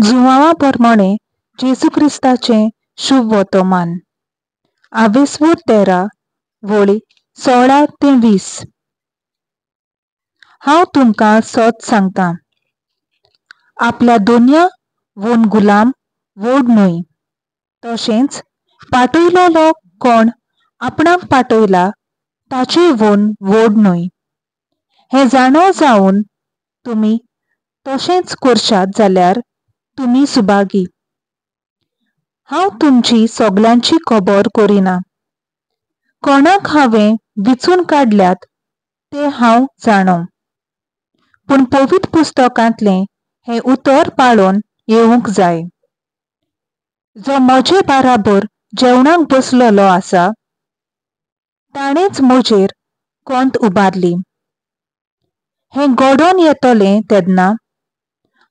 जुवांवा प्रमाणें जेजू क्रिस्ताचें शुभ वर्तमान. आवेस्वूर 13 वळी 16 ते 20. हांव तुमकां सत सांगता, आपल्या दोनया वोन गुलाम व्हड न्हय, तशेंच पाटयलोलो कोण आपणाक पाटयला ताचे वोन व्हड न्हय. हें जाणो जावन तुमी तशेंच करशात जाल्यार तुमी सुभागी. हांव तुमची सगल्यांची खबर करिना, कोणाक हांवें विचून काडल्यात तें हांव जाणो, पूण पवित्र पुस्तकांतलें हें उतर पाळून येवंक जाय. जो म्हजे बाराबर जेवणाक बसलेलो आसा ताणेंच म्हजेर कोंत उबारली. हें घडोवन येतलें तेन्ना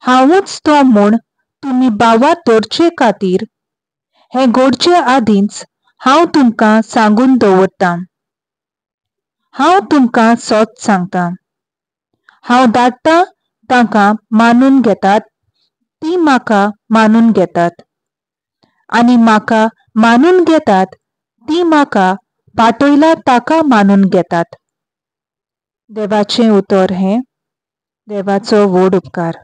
हांवूच तो म्हूण तुमी भावार्त दवरचे खातीर हें घडचे आदींच हांव तुमकां सांगून दवरतां. हांव तुमकां सत सांगता, हांव धाडटा तांकां मानून घेतात तीं म्हाका मानून घेतात, आनी म्हाका मानून घेतात तीं म्हाका पाटयला ताका मानून घेतात. देवाचें उतर हें. देवाचो व्हड उपकार.